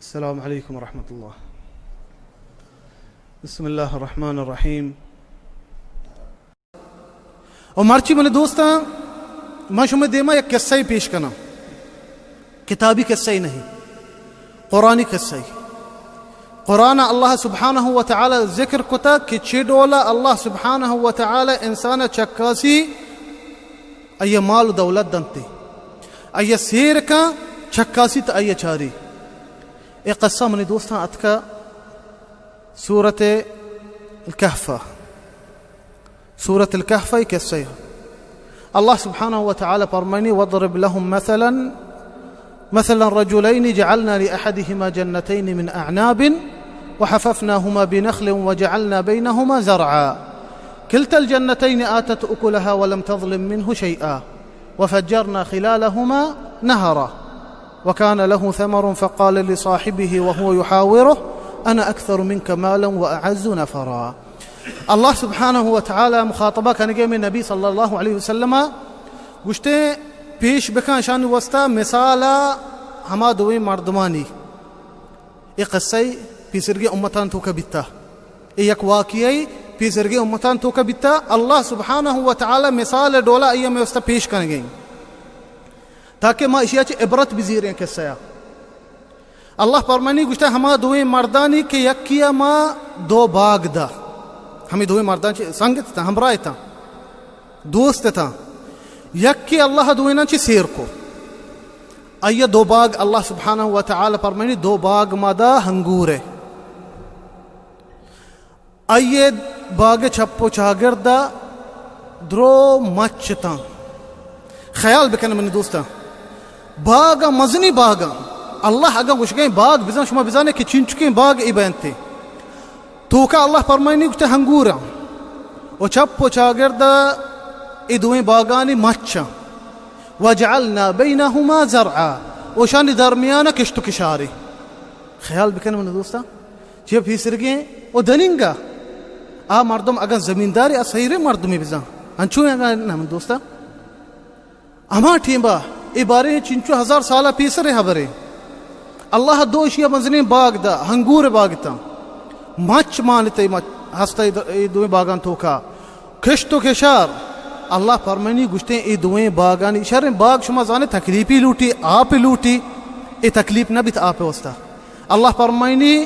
السلام علیکم ورحمۃ اللہ۔ بسم اللہ الرحمن الرحیم۔ و مرچی منی دوستاں، من شمئے دیما یک قصہ پیش کناں۔ کتابی قصہ نہیں، قرآنی قصہ۔ قرآن اللہ سبحانہ و تعالی ذکر کتا کہ چی ڈولا اللہ سبحانہ و تعالی انسان چکاسی، آئی مال و دولت دنتے، آئی سیر کا، چکاسی تا آئی چاری۔ اے قصہ منی دوستاں اتکا سورت الکہف، سورت الکہف ای قصہ۔ اللہ سبحانہ و تعالی فرمائنی: واضرب لهم مثلا، مثلا رجلين جعلنا لأحدهما جنتين من أعناب وحففناهما بنخل وجعلنا بينهما زرعا كلتا الجنتين آتت أكلها ولم تظلم منه شيئا وفجرنا خلالهما نهرا وكان له ثمر فقال لصاحبه وهو يحاوره أنا أكثر منك مالا وأعز نفرا۔ اللہ سبحانہ و تعالی مخاطبہ کنگے میں نبی صلی اللہ علیہ وسلم گوشتے، پیش بکن شان واسطہ مثالا ہما دوئیں مردمانی۔ اے قصہ پیسرگی امتان توکا بیتا۔ اے یک واقعی پیسرگی امتان توکا بیتا۔ اللہ سبحانہ و تعالی مثال ڈولا ایا میں واسطہ پیش کنگے، تاکہ ما اشیا چہ عبرت بزیریں قصہ۔ اللہ فرمانی گوشتا، ہما دوئیں مردانی کہ یکی ما دو باغ دا، ہمیں دوئیں مردان چہ سنگت تا، ہمراہ تا، دوست تا، یکی اللہ دوئیناں چہ سیر کو۔ آئی دو باغ، اللہ سبحانہ و تعالی فرمانی، دو باغ ما دا ہنگور ہے۔ آئی باغ چپ و چاگرد درو مچ تاں۔ خیال بکن منی دوستاں، باغ مزنی باغ، اللہ اگاں گوشگیں باغ بزاں، شما بزانے کہ چنچکیں باغ ای بینتے۔ توکا اللہ فرمائنی گوشتے ہنگوراں و چپ و چاگرد ای دوئیں باغانی مچاں۔ وجعلنا بینہما زرعا، و شانی درمیان کشت و کشاری۔ خیال بکن منی دوستاں، چہ پیسرگیں و دننگا آ مردم اگاں زمیندارے، آ سیریں مردمے بزاں، انچو اگاں نہ منی دوستاں، ہما ٹیمبا اے بارے چنچو ہزار سالا پیسرے حبرے۔ اللہ دو اشیا مزنیں باغ دا، ہنگور باغ تا، مچ مانتے، مچ ہستا اے دو-، اے دوئیں باغان توکا، کشت و کشار۔ اللہ فرمانی گوشتے اے دوئیں باغانی، شریں باغ شما زانے تکلیفی لوٹی، آپ لوٹی، اے تکلیف نہ بیت آپ واسطہ۔ اللہ فرمائنی: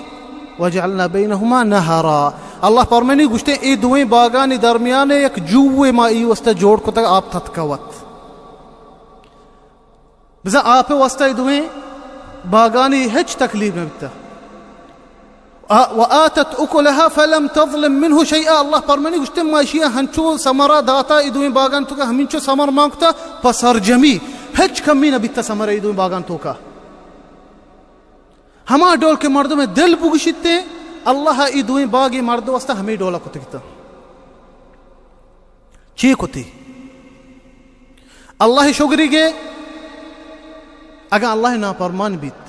وجعلنا بینہما نہرا۔ اللہ فرمائنی گوشتے اے دوئیں باغانی درمیان یک جوے ما ای واسطہ جوڑ کتگ، آپ تتکوت۔ بزاں آپ واسطہ ای دوئیں باغانی ہچ تکلیف نہ بیتا۔ آ-، و آتت اکلها فلم تظلم منه شیئا۔ اللہ فرمانی گوشتے ما اشیا ہنچو ثمرہ داتا ای دوئیں باغان توکا، ہمینچو ثمر مان کتا پہ سرجمی، ہچ کمی نہ بیتا ثمرہ ای دوئیں باغان توکا۔ ہما ڈول کہ مردم دل بگوشیت، اللہ ای دوئیں باغی مرد واسطہ ہمیں ڈولا کتگتا۔ چی کتی؟ اللہ شگری گے، اگاں اللہ نافرمان بیت،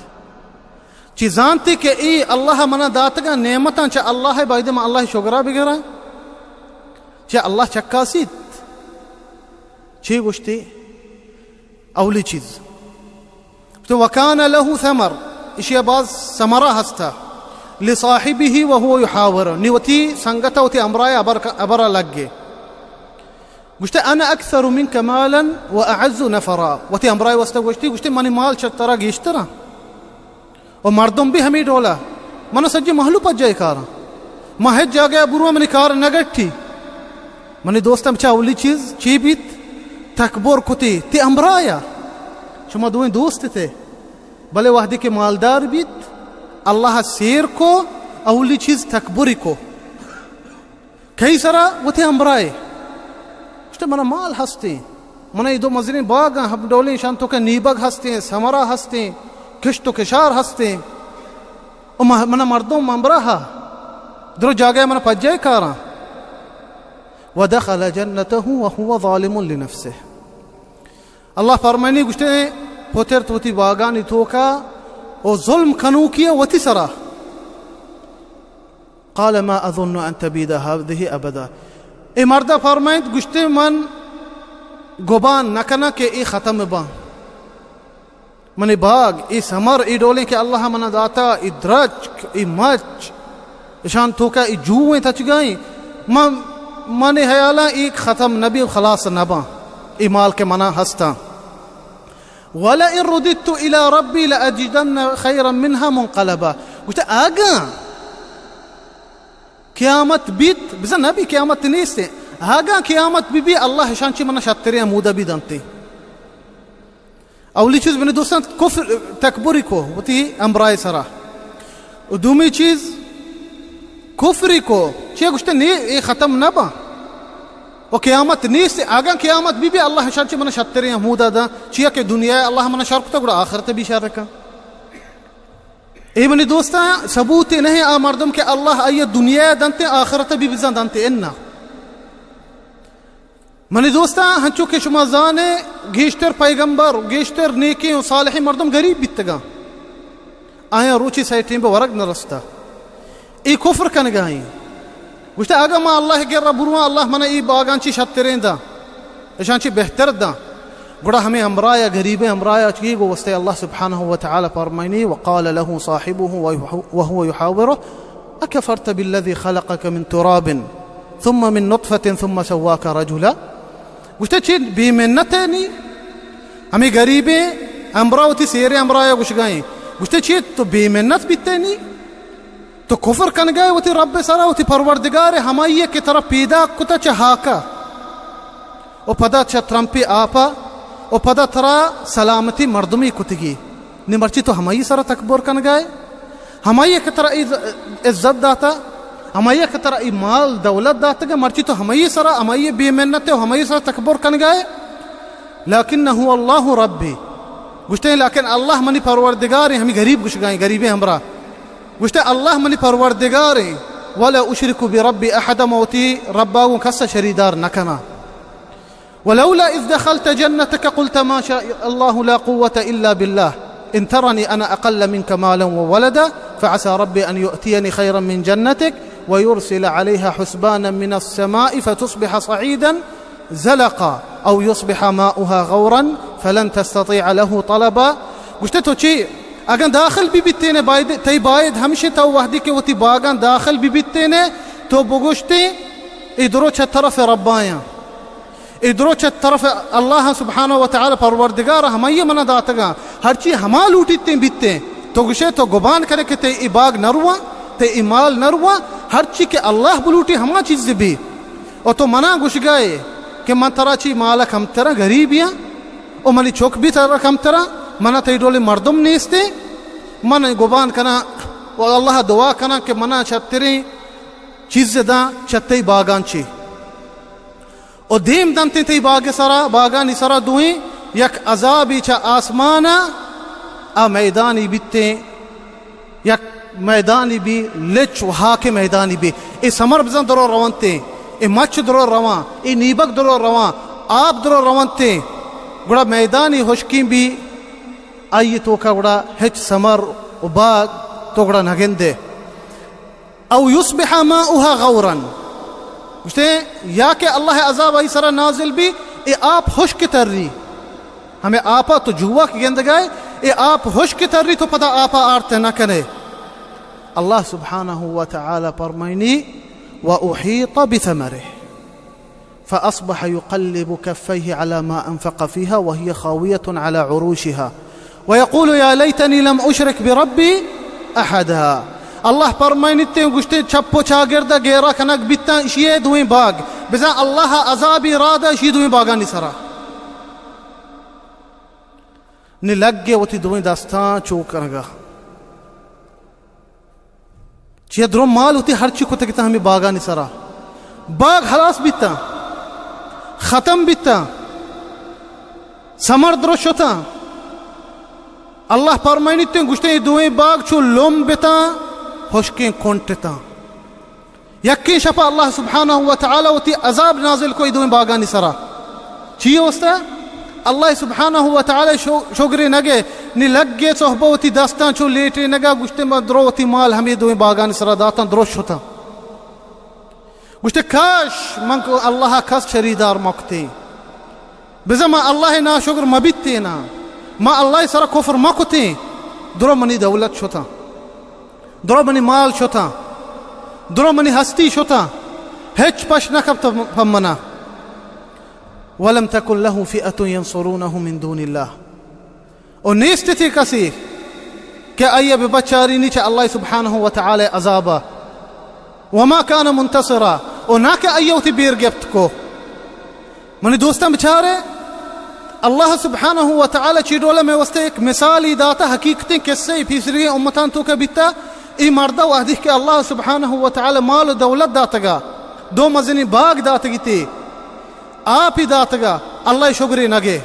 چی زانتی کہ ای اللہ منا داتگا نعمتاں، چہ اللہ بایدے من اللہ شگرا بگراں، چہ اللہ چکاسیت۔ چی گوشتی؟ اولی چیز تو وکان له ثمر، اشیا باز ثمرہ ہستا، لصاحبه وهو يحاوره، نی وتی سنگت وتی ہمراہ ابر، ابر لگے۔ گوشتے: انا اکثر منك مالا واعز نفرا۔ وتی ہمراہ واسطہ گوشتی، گوشتے: منی مال چہ ترا گیشترا و مردم بھی ہمیں ڈولا، من سجی محلو پجائے کاراں، ما ہچ جاگہ برو منی کار نہ گٹی۔ منی دوستاں، بچا اولی چیز چی بیت؟ تکبر کتی تی ہمراہ یا، شما دوئیں دوست تے، بلے وحدی کہ مالدار بیت، اللہ سیر کو، اولی چیز تکبری کو۔ کئی سرا؟ وتی ہمراہے۔ گوشتے: منا مال ہستیں، منا اے دو مزنیں باغ ہیں، ہم ڈولیں شان توکا نیبگ ہستیں، سمرا ہستیں، کشت و کشار ہستیں، و مہ-، منا مردم ہمراہ، درو جاگہ منا پجائے کاراں۔ ودخل جنته وهو ظالم لنفسه۔ اللہ فرمانی گوشتے: پترت وتی باغانی توکا و ظلم کنوکی وتی سرا۔ قال ما اظن ان تبید هذه ابدا۔ اے مرد فرمائنت، گوشتے: من گبان نہ کناں کہ اے ختم باں۔ منی باگ، اے ثمر، اے ڈولیں کہ اللہ منا داتا، اے درچک، اے مچ، اشان توکا اے جوئیں تچگائیں، من، منی حیالاں اے ختم نبی و خلاص نباں، اے مال کہ منا ہستاں۔ ولئن رددت إلى ربي لأجدن خيرا منها منقلبا۔ گوشتے، اگاں قیامت بیت، بزاں نبی، قیامت نیست، اگاں قیامت بی بی، اللہ اشان چی منا شتریں ہمودا بی دنتے۔ اولی چیز منی دوستان کفر، تکبری کو وتی ہمراہ سرا۔ و دومی چیز کفری کو، چیا گوشتے نی اے ختم نہ باں۔ و قیامت نیست، اگاں قیامت بی بی اللہ اشان چی منا شتریں ہمودا داں، چیا کہ دنیا اللہ منا شر کتا گڑا آخرت بی شر کن۔ اے منی دوستان ثبوت نہیں آ مردم کہ اللہ آئی دنیا دنتے آخرت بی بزاں دنتے، انا۔ منی دوستاں، ہنچو کہ شما زانے، گیشتر پیغمبر، گیشتر نیکیں و صالحیں مردم غریب بیتگاں۔ آیاں روچی سئے ٹیم بہ ورگ نہ رستا۔ اے کفر کنگائیں۔ گوشتے، اگاں ما اللہ گر بروان، اللہ منا اے باگاں چی شتریں دا، اشان چی بہتر دا۔ گڑا ہمیں ہمراہ یا غریبیں ہمراہ یا چی گو واسطے اللہ سبحانہ و تعالی فرمائنی، وقال له صاحبه وهو يحاوره أكفرت بالذي خلقك من تراب ثم من نطفة ثم سواك رجلا۔ گوشتے، چی بے منت ہے نی؟ ہمیں غریبیں ہمراہ وتی سیریں ہمراہ یا گوشگائیں۔ گوشتے، چی تو بے منت بیتے نی؟ تو کفر کنگائے وتی رب سرا، وتی پروردگار ہمائی کہ ترا پیدا کتا چہ ہاکا و پدا چہ ترمپی آپا و پدا ترا سلامتی مردمی کتگی۔ نی مرچی تو ہمائی سرا تکبر کنگائے؟ ہمائی کہ ترا عز-، عزت داتا، ہمائی کہ ترا ای مال دولت داتگا، مرچی تو ہمائی سرا، ہمائی بے منت و ہمائی سرا تکبر کنگائے؟ لكنه الله ربي۔ گوشتے، لیکن اللہ منی پروردگار ہیں، ہمیں غریب گوشگائیں، غریبیں ہمراہ۔ گوشتے، اللہ منی پروردگار ہیں، ولا أشرك بربي أحدا، موتی ربا گوں کس شریدار نہ کنا۔ ولولا إذ دخلت جنتك قلت ما شاء الله لا قوة إلا بالله إن ترني أنا أقل منك مالا وولدا فعسى ربي أن يؤتيني خيرا من جنتك ويرسل عليها حسبانا من السماء فتصبح صعيدا زلقا أو يصبح ماؤها غورا فلن تستطيع له طلبا۔ گوشتے تو چی؟ اگاں داخل بی بیتینے، باید، تئی باید ہمشی تو وحدی کہ وتی باگاں داخل بی بیتینے، تو بگوشتے، اے درو چہ طرف ربایاں۔ اے درو چہ طرف اللہ سبحانہ و تعالی پروردگار ہمائی منا داتگاں، ہرچی ہما لوٹیتیں بیتیں۔ تو گشے تو گبان کرے کہ تئی اے باگ نہ رواں، تئی اے مال نہ رواں، ہرچی کہ اللہ بلوٹی ہما چیز بی۔ و تو منا گشگائے کہ من ترا چی مال کمتراں، غریبیاں، و منی چک بھی ترا کمتراں، منا تئی ڈولیں مردم نیستے، من گبان کناں و اللہ دعا کناں کہ منا چتریں چیز داں چہ تئی باگاں چی۔ و دیم دنتیں تئی باگ سرا، باگانی سرا دوئیں یک عذابی چہ آسمانا آ میدانی بیتیں، یک میدانی بی، لچ و ہاک میدانی بی۔ اے سمر بزاں درو رونتیں، اے مچ درو رواں، اے نیبگ درو رواں، آپ درو رونتیں، گڑا میدانی ہشکیں بی، آئی توکا گڑا ہچ سمر و باگ تو گڑا نگندے۔ أو يصبح ماؤها غورا۔ گوشتے، یا کہ اللہ عذاب آئی سرا نازل بی، اے آپ ہشک تری۔ ہمیں آپا تو جوا کہ گندگائے، اے آپ ہشک تری تو پدا آپا آرت نہ کنے۔ اللہ سبحانہ و تعالی فرمائنی، وأحيط بثمره فأصبح يقلب كفيه على ما أنفق فيها وهي خاوية على عروشها ويقول يا ليتني لم أشرك بربي أحدا۔ اللہ فرمائنیت، گوشتے، چپ و چاگرد گیرا کنگ بیتاں اشی دوئیں باگ، بزاں اللہ عذابی رادا اشی دوئیں باگانی سرا۔ نی لگے وتی دوئیں دستاں چو کنگا۔ چیا درو مال وتی ہرچی کتگ اتاں ہمیں باگانی سرا۔ باگ ہلاس بیتاں، ختم بیتاں، سمر درو شتاں۔ اللہ پرمائنیت، گوشتے، اے دوئیں باگ چو لم بتاں، ہشکیں کنٹ اتاں۔ یکیں شپا اللہ سبحانہ و تعالی وتی عذاب نازل کو اے دوئیں باگانی سرا۔ چی واسطہ؟ اللہ سبحانہ و تعالی شو-، شگرے نگے، نی لگے صحبہ وتی دستاں چو لیٹے نگا، گوشتے، ما درو وتی مال ہمیں دوئیں باگانی سرا داتاں، درو شتاں۔ گوشتے، کاش من کو اللہ کس شریدار مکتے۔ بزاں ما اللہ ناشکر مبیتیناں۔ ما اللہ سرا کفر مکتیں، درو منی دولت شتاں، درو منی مال شتاں، درو منی ہستی شتاں، ہچ پش نہ کپت پہ منا۔ ولم تکن له فئة ینصرونه من دون اللہ۔ و نیست تی کسی کہ آئی بہ بچارینی چہ اللہ سبحانہ و تعالی عذابا۔ وما کان منتصرا، و نہ کہ آئی وتی بیر گپت کو۔ منی دوستاں بچارے، اللہ سبحانہ و تعالی چی ڈولا میں واسطے ایک مثالی داتا، حقیقتیں قصے پیسری امتان توکا بیتا۔ ای مردا وحدی کہ اللہ سبحانہ و تعالی مال و دولت داتگا، دو مزنی باغ داتگی تی، آپی داتگا، اللہ شگری نگے۔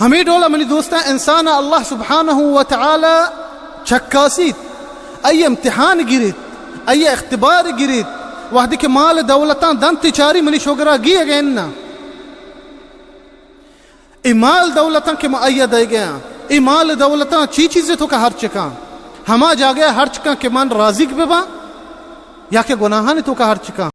ہمے ڈولا منی دوستاں، انسان اللہ سبحانہ و تعالی چکاسیت، آئی امتحان گریت، آئی اختبار گریت۔ وحدی کہ مال دولتاں دنت چاری منی شگرا گی اگہ اناں۔ ای مال دولتاں کہ من آئی دئیگیاں، ای مال دولتاں چی چیزے توکا ہرچ کاں؟ ہما جاگہ ہرچ کاں کہ من راضیگ بباں، یا کہ گناہانی توکا ہرچ کاں؟